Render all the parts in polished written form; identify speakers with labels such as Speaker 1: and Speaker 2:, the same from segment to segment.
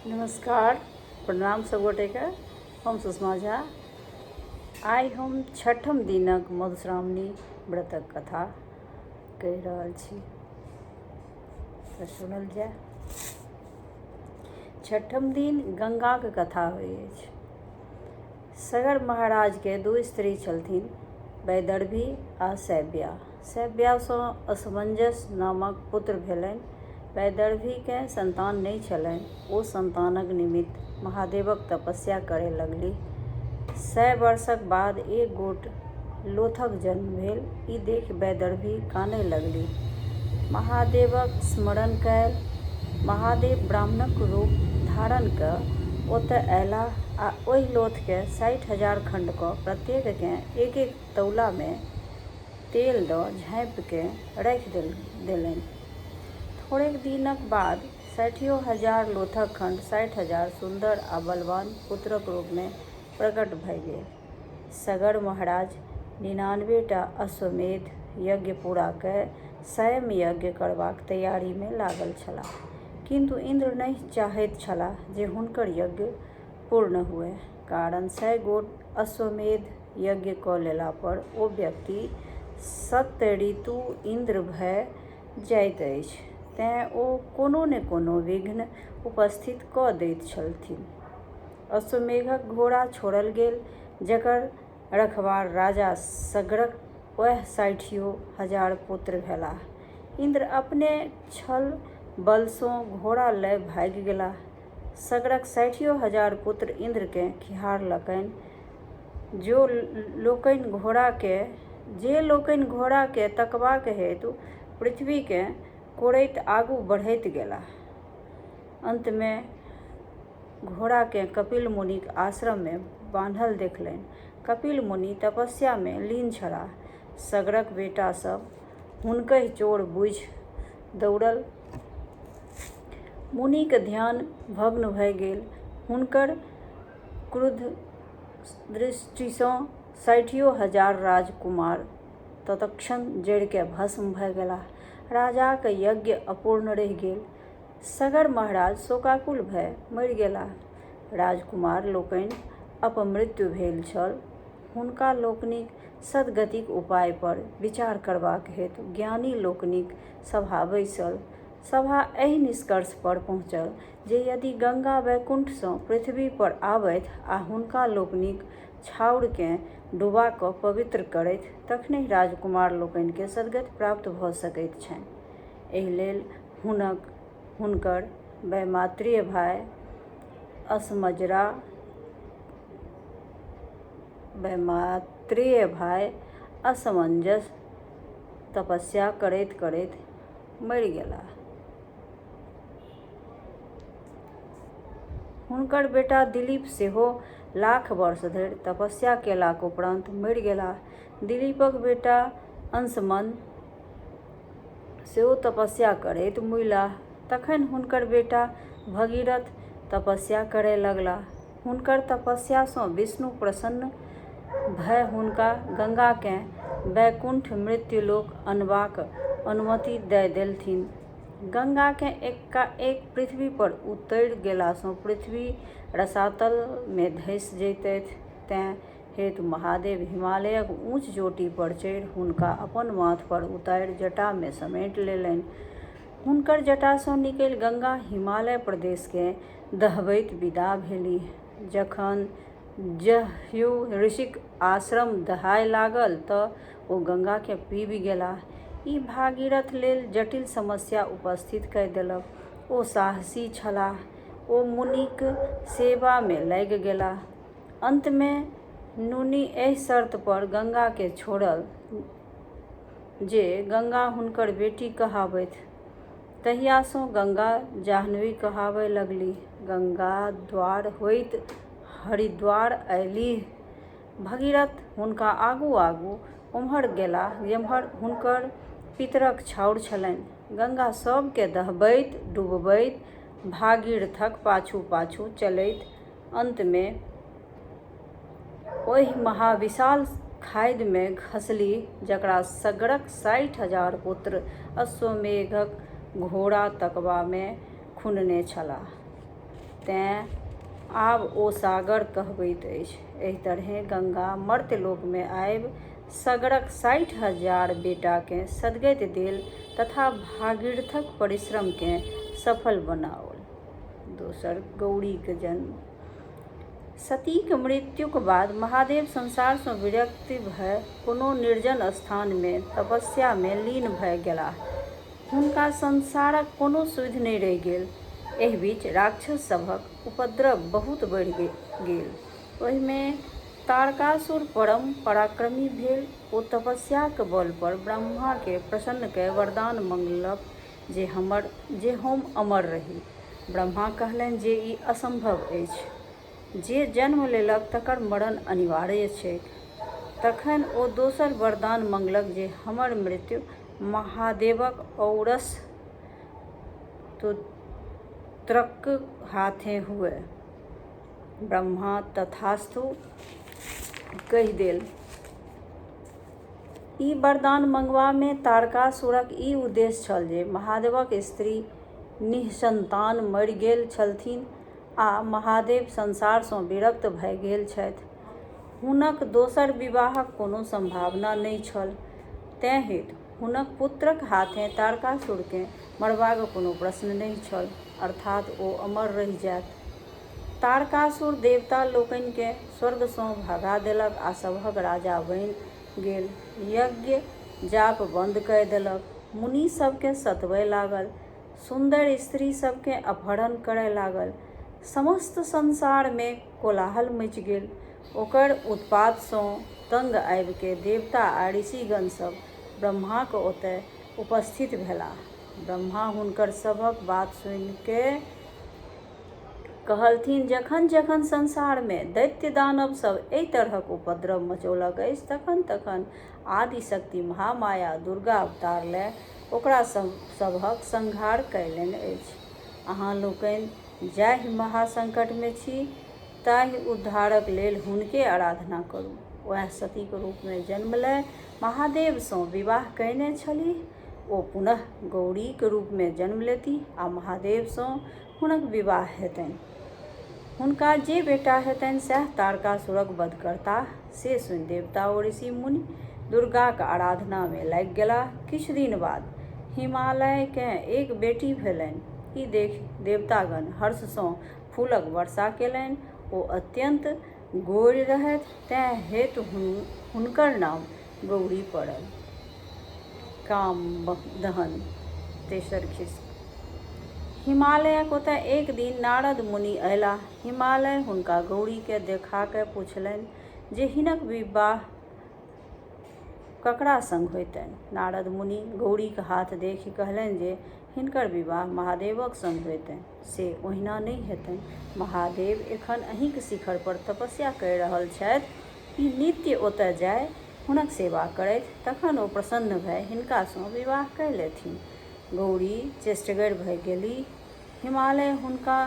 Speaker 1: नमस्कार, प्रणाम सब गोटेके। हम सुषमा झा। आइ हम छठम दिनक मधुश्रावणी व्रतक कथा कहि रहल छी, तऽ सुनल जाय। छठम दिन गङ्गाक कथा होइ अछि। सगर महाराजके दू स्त्री छलथिन, वैदर्भी आ शैव्या। शैव्यासँ असमंजस नामक पुत्र भेलनि। वैदर्भीकेँ सन्तान नहि छलनि। ओ सन्तानक निमित्त महादेवक तपस्या करय लगलीह। सय वर्षक बाद एक गोट लोथक जन्म भेल। ई देखि वैदर्भी कानय लगलीह। महादेवक स्मरण कयल। महादेव ब्राह्मणक रूप धारण कऽ ओतय अयलाह आ ओहि लोथकेँ 60,000 खण्ड कऽ प्रत्येककेँ एक-एक तौलामे तेल दऽ झाँपिकेँ राखि देलनि। थोड़ेक दिनक बाद साठियो हजार लोथक खण्ड 60,000 सुन्दर आ बलवान पुत्रक रूपमे प्रकट भए गेल। सगर महाराज निनानबे टा अश्वमेध यज्ञ पूरा कए सयम यज्ञ करबाक तैयारीमे लागल छलाह। किन्तु इन्द्र नहि चाहैत छलाह जे हुनकर यज्ञ पूर्ण हुअए, कारण सय गोट अश्वमेध यज्ञ कऽ लेलापर ओ व्यक्ति सप्तऋतु इन्द्र भए जाइत अछि। तेँ ओ कोनो ने कोनो विघ्न उपस्थित कऽ दैत छलथिन। अश्वमेघक घोड़ा छोड़ल गेल, जकर रखबार राजा सगरक ओएह साठियो हजार पुत्र भेलाह। इन्द्र अपने छल-बलसँ घोड़ा लए भागि गेलाह। सगरक साठियो हजार पुत्र इन्द्रकेँ खिहारलकनि। जे लोकनि घोड़ाकेँ तकबाक हेतु पृथ्वीकेँ कोड़ैत आगू बढ़ैत गेलाह। अन्तमे घोड़ाकेँ कपिल मुनिक आश्रममे बान्हल देखलनि। कपिल मुनि तपस्यामे लीन छलाह। सगरक बेटा सभ हुनकहि चोर बूझि दौड़ल। मुनिक ध्यान भग्न भए गेल। हुनकर क्रुद्ध दृष्टिसँ साठियो हजार राजकुमार तत्क्षण जरिकए भस्म भए गेलाह। राजाक यज्ञ अपूर्ण रहि गेल। सगर महाराज शोकाकुल भए मरि गेलाह। राजकुमार लोकनि अपमृत्यु भेल छल। हुनका लोकनिक सद्गतिक उपाय पर विचार करबाक हेतु ज्ञानी लोकनिक सभा बैसल। सभा एहि निष्कर्ष पर पहुँचल जे यदि गंगा वैकुण्ठसँ पृथ्वी पर आबथि आ हुनका लोकनिक छाउरकेँ डुबा कऽ पवित्र करथि तखनहि राजकुमार लोकनिकेँ सद्गति प्राप्त भऽ सकैत छनि। एहि लेल हुनक हुनकर वैमात्रेय भाय असमजरा वैमात्रेय भाय असमंजस तपस्या करैत-करैत मरि गेलाह। हुनकर बेटा दिलीप सेहो लाख वर्ष धरि तपस्या केलाक उपरान्त मरि गेलाह। दिलीपक बेटा अंशमन सेहो तपस्या करैत मुइलाह। तखन हुनकर बेटा भगीरथ तपस्या करय लगलाह। हुनकर तपस्यासँ विष्णु प्रसन्न भए हुनका गंगाकेँ वैकुण्ठ मृत्युलोक अनबाक अनुमति दए देलथिन। गंगाकेँ एकाएक पृथ्वी पर उतरि गेलासँ पृथ्वी रसातलमे धँसि जइतथि, तेँ हेतु महादेव हिमालयक ऊँच चोटी पर चढ़ि हुनका अपन माथ पर उतारि जटामे समेटि लेलनि। हुनकर जटासँ निकलि गंगा हिमालय प्रदेशकेँ दहबैत विदा भेलीह। जखन जह्यु ऋषिक आश्रम दहाय लागल तँ ओ गंगाकेँ पीबि गेलाह। ई भागीरथ लेल जटिल समस्या उपस्थित कए देलक। ओ साहसी छलाह। ओ मुनिक सेवामे लागि गेलाह। अन्तमे मुनि एहि शर्त पर गंगाकेँ छोड़ल जे गंगा हुनकर बेटी कहाबथि। तहियासँ गंगा जाह्नवी कहाबय लगलीह। गंगाद्वार होइत हरिद्वार अयलीह। भगीरथ हुनका आगू-आगू ओम्हर गेलाह जेम्हर हुनकर पितरक छाउर छलनि। गंगा सभकेँ दहबैत, डुबबैत भागीरथक पाछू-पाछू चलैत अन्तमे ओहि महाविशाल खाधिमे खसलीह जकरा सगरक 60,000 पुत्र अश्वमेघक घोड़ा तकबामे खुनने छलाह। तेँ आब ओ सागर कहबैत अछि। एहि तरहेँ गंगा मर्त्यलोकमे आबि सगरक 60,000 बेटाकेँ सद्गति देल तथा भागीरथक परिश्रमकेँ सफल बनाओल। दोसर गौरीक जन्म। सतीक मृत्युक बाद महादेव संसारसँ विरक्त भए कोनो निर्जन स्थानमे तपस्यामे लीन भए गेलाह। हुनका संसारक कोनो सुधि नहि रहि गेल। एहि बीच राक्षस सभक उपद्रव बहुत बढ़ि गेल। ओहिमे तारकासुर परम पराक्रमी भेल। ओ तपस्याक बलपर ब्रह्माकेँ प्रसन्न कए वरदान मँगलक जे हमर जे हम अमर रही। ब्रह्मा कहलनि जे ई असंभव अछि। जे जन्म लेलक तकर मरण अनिवार्य छैक। तखन ओ दोसर वरदान मँगलक जे हमर मृत्यु महादेवक औरस पुत्रक हाथें हुअए। ब्रह्मा तथास्तु कहि देल। ई वरदान मँगबामे तारकासुरक ई उद्देश्य छल जे महादेवक स्त्री निःसन्तान मरि गेल छलथिन आ महादेव संसारसँ विरक्त भए गेल छथि। हुनक दोसर विवाहक कोनो सम्भावना नहि छल। तेँ हेतु हुनक पुत्रक हाथेँ तारकासुरकेँ मरबाक कोनो प्रश्न नहि छल, अर्थात् ओ अमर रहि जाएत। तारकासुर देवता लोकनिकेँ स्वर्गसँ भगा देलक आ सबहक राजा बनि गेल। यज्ञ-जाप बन्द कए देलक। मुनि सभकेँ सतबए लागल। सुन्दर स्त्री सभकेँ अपहरण करए लागल। समस्त संसारमे कोलाहल मचि गेल। ओकर उत्पातसँ तंग आबिकए देवता आ ऋषिगण सभ ब्रह्माक ओतए उपस्थित भेलाह। ब्रह्मा हुनकर सभक बात सुनिकए कहलथिन, जखन-जखन संसारमे दैत्य-दानव सभ एहि तरहक उपद्रव मचौलक अछि तखन-तखन आदिशक्ति महामाया दुर्गा अवतार लए ओकरा सभक संहार कएलनि अछि। अहाँ लोकनि जाहि महासंकटमे छी ताहि उद्धारक लेल हुनके आराधना करू। ओएह सतीक रूपमे जन्म लए महादेवसँ विवाह कएने छलीह। ओ पुनः गौरीक रूपमे जन्म लेतीह आ महादेवसँ हुनक विवाह हेतनि। हुनका जे बेटा हेतनि सएह तारकासुरक वध करताह। से सुनि देवता ओ ऋषि-मुनि दुर्गाक आराधनामे लागि गेलाह। किछु दिन बाद हिमालयकेँ एक बेटी भेलनि। ई देखि देवतागण हर्षसँ फूलक वर्षा केलनि। ओ अत्यन्त गोरि रहथि तेँ हेतु हुनकर नाम गौरी पड़ल। काम दहन तेसर खिस्सा। हिमालयक ओतय एक दिन नारद मुनि अयलाह। हिमालय हुनका गौरीकेँ देखा कए पुछलनि जे हिनक विवाह ककरा संग होइतनि। नारद मुनि गौरीक हाथ देखि कहलनि जे हिनकर विवाह महादेवक संग होइतनि। से ओहिना नहि हेतनि। महादेव एखन अहींक शिखर पर तपस्या कए रहल छथि। ई नित्य ओतए जाए हुनक सेवा करथि, तखन ओ प्रसन्न भए हिनकासँ विवाह कए लेथिन। गौरी चेष्टगर भए गेलीह। हिमालय हुनका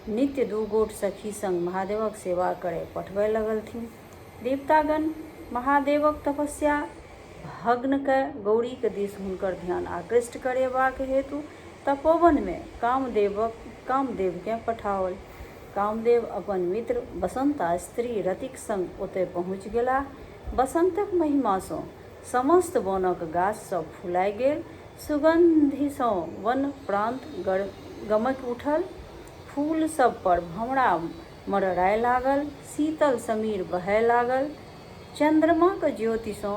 Speaker 1: नित्य दू गोट सखी संग महादेवक सेवा करए पठबए लगलथिन। देवतागण महादेवक तपस्या भग्न कए गौरीक दिस हुनकर ध्यान आकृष्ट करेबाक हेतु तपोवनमे कामदेवकेँ पठाओल। कामदेव अपन मित्र बसन्त आ स्त्री रतिक संग ओतए पहुँचि गेलाह। बसन्तक महिमासँ समस्त वनक गाछ सभ फुलाए गेल। सुगन्धिसँ वन प्रान्त गमकि उठल। फूल सभ पर भँवरा मड़राय लागल। शीतल समीर बहय लागल। चन्द्रमाक ज्योतिसँ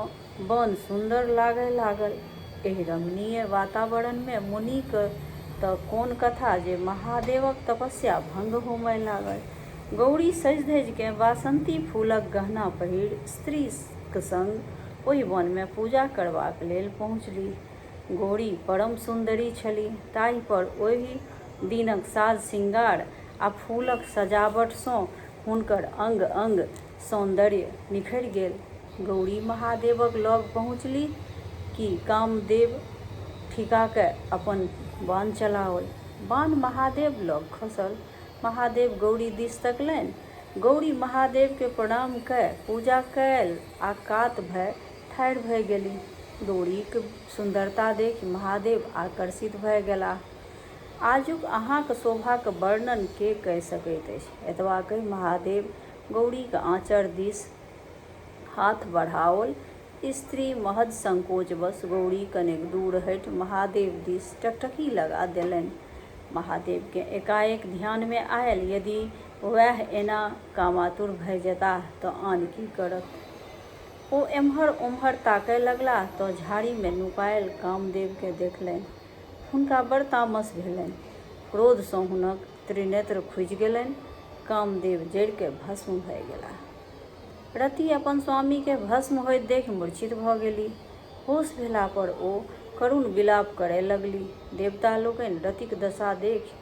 Speaker 1: वन सुन्दर लागय लागल। एहि रमणीय वातावरणमे मुनिक तँ कोन कथा जे महादेवक तपस्या भंग होमय लागल। गौरी सजि-धजिकेँ वासन्ती फूलक गहना पहिरि स्त्रीक संग ओहि वनमे पूजा करबाक लेल पहुँचलीह। गौरी परम सुन्दरी छलीह, ताहि पर ओहि दिनक साज-शृंगार आ फूलक सजावटसँ हुनकर अंग-अंग सौन्दर्य निखरि गेल। गौरी महादेवक लग पहुँचलीह कि कामदेव ठिका कए अपन बाण चलाओल। बाण महादेव लग खसल। महादेव गौरी दिस तकलनि। गौरी महादेवकेँ प्रणाम कए पूजा कएल आ कात भए ठाढ़ि भए गेलीह। गौरीक सुन्दरता देखि महादेव आकर्षित भए गेलाह। आजुक अहाँक शोभाक वर्णन के कए सकैत अछि? एतबा कहि महादेव गौरीक आँचर दिस हाथ बढ़ाओल। स्त्री महज संकोचवश गौरी कनेक दूर हटि महादेव दिस टकटकी लगा देलनि। महादेवकेँ एकाएक ध्यानमे आयल, यदि वैह एना कामातुर भए जेताह तँ आन की करत? ओ एम्हर-ओम्हर ताकय लगलाह तँ झाड़ीमे नुकायल कामदेवकेँ देखलनि। हुनका बड़ तामस भेलनि। क्रोधसँ हुनक त्रिनेत्र खुजि गेलनि। कामदेव जरि कए भस्म भए गेलाह। रति अपन स्वामीकेँ भस्म होइत देखि मूर्छित भऽ गेलीह। होश भेलापर ओ करुण विलाप करय लगलीह। देवता लोकनि रतिक दशा देखि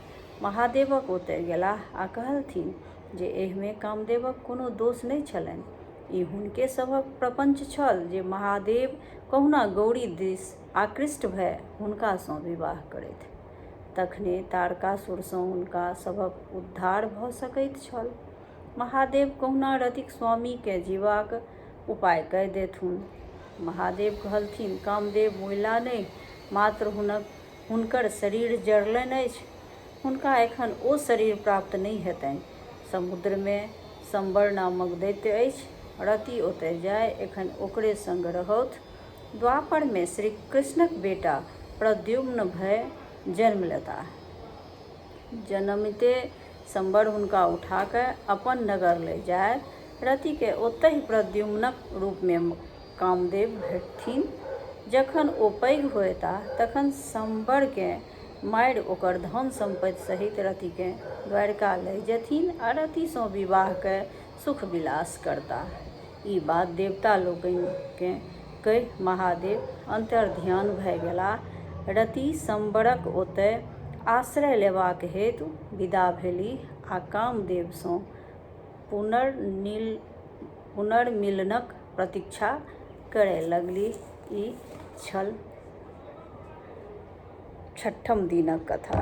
Speaker 1: महादेवक ओतय गेलाह आ कहलथिन जे एहिमे कामदेवक कोनो दोष नहि छलनि। ई हुनके सभक प्रपंच छल जे महादेव कहुना गौरी दिस आकृष्ट भए हुनकासँ विवाह करथि। तखने तारकासुरसँ हुनका सभक उद्धार भऽ सकैत छल। महादेव कहुना रतिक स्वामीकेँ जीबाक उपाय कए देथुन। महादेव कहलथिन, कामदेव मुइला नहि, मात्र हुनक हुनकर शरीर जरलनि अछि। हुनका एखन ओ शरीर प्राप्त नहि हेतनि। समुद्रमे सम्बर नामक दैत्य अछि। रति ओतय जाय एखन ओकरे संग रहौथ। द्वापरमे श्रीकृष्णक बेटा प्रद्युम्न भए जन्म लेताह। जनमिते सम्बर हुनका उठा कए अपन नगर लए जायत। रतिकेँ ओतहि प्रद्युम्नक रूपमे कामदेव भेटथिन। जखन ओ पैघ होयताह तखन सम्बरकेँ मारि ओकर धन-सम्पत्ति सहित रतिकेँ द्वारिका लए जेथिन आ रतिसँ विवाह कए सुख-विलास करताह। ई बात देवता लोकनिकेँ कहि महादेव अन्तर्ध्यान भए गेलाह। रति सम्बरक ओतए आश्रय लेबाक हेतु विदा भेलीह आ कामदेवसँ पुनर्मिलनक प्रतीक्षा करए लगलीह। ई छल छठम दिनक कथा।